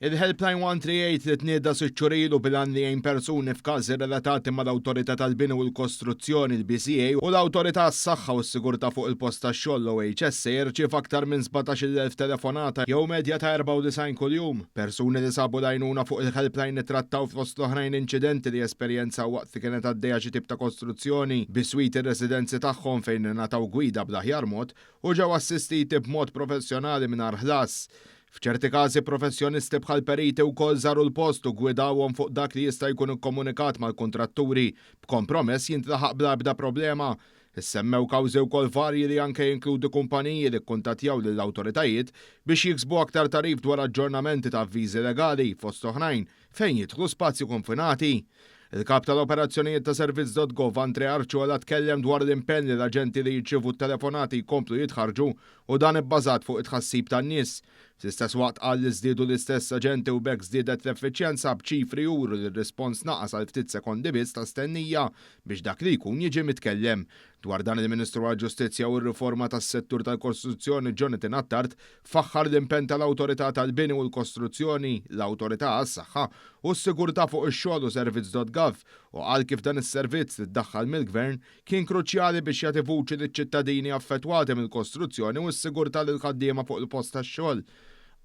Il-Helpline 138 li tnieda sitt xhur ilu bil-għan li jgħin persuni f'każi relatati mal-Awtorità tal-Bini u l-Kostruzzjoni, il-BCA, u l-Awtorità għas-Saħħa u s-Sigurtà fuq il-Post tax-Xogħol, l-OHSA, rċieva aktar minn 17,000 telefonata jew medja ta' 94 kuljum. Persuni li sabu l-għajnuna fuq il-helpline ittrattaw fost l-oħrajn inċidenti li esperjenzaw waqt li kienet għaddejja xi tip ta' kostruzzjoni biswit ir-residenzi tagħhom fejn ingħataw gwida bl-aħjar mod u ġew assistiti b'mod professjonali mingħajr ħlas. F'ċerti każi professjonisti bħal periti wkoll żaru l-post u ggwidawhom fuq dak li jista' jkun ikkomunikat mal-kuntratturi b'kompromess jintlaħaq bla ebda problema. Issemmew kawżi wkoll varji li anke jinkludu kumpaniji li kkuntattjaw lill-awtoritajiet biex jiksbu aktar tagħrif dwar aġġornamenti ta' avviżi legali, fost oħrajn, fejn jidħlu spazji konfinati. Il-Kap tal-Operazzjonijiet ta' Servizz.gov Andre Arciola tkellem dwar l-impenn li l-aġenti li jirċievu t-telefonati jkomplu jitħarrġu u dan ibbażat fuq it-tħassib tan-nies. Fl-istess waqt qal li żdiedu l-istess aġenti u b'hekk żdiedet l-effiċjenza b'ċifri juru li r-rispons naqas għal ftit sekondi biss ta' stennija biex dak li jkun jiġi mitkellem. Dwar dan il-Ministru għall-Ġustizzja u r-Riforma tas-Settur tal-Kostruzzjoni Jonathan Attard faħħar l-impenn tal-Awtorità tal-Bini u l-Kostruzzjoni, l-Awtorità għas-Saħħa u s-Sigurtà fuq ix-Xogħol u Servizz.gov u qal kif dan is-servizz li ddaħħal mill-Gvern kien kruċjali biex jagħti vuċi liċ-ċittadini affettwati mill-kostruzzjoni u s-sigurtà lill-ħaddiema fuq il-post tax-xogħol.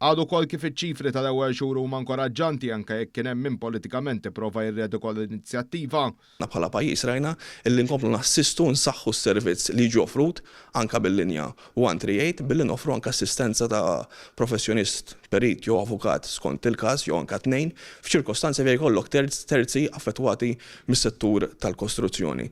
Qal ukoll kif iċ-ċifri tal-ewwel xhur huma inkoraġġanti anke jekk kien hemm min politikament ipprova jirredikola l-inizjattiva. Aħna bħala pajjiż rajna illi nkomplu nassistu u nsaħħu s-servizz li jiġi offrut anke bil-linja 138 billi noffru anke assistenza ta' professjonist, perit jew avukat skont il-każ jew anke tnejn f'ċirkostanzi fejn jkollok terzi affettwati mis-settur tal-kostruzzjoni.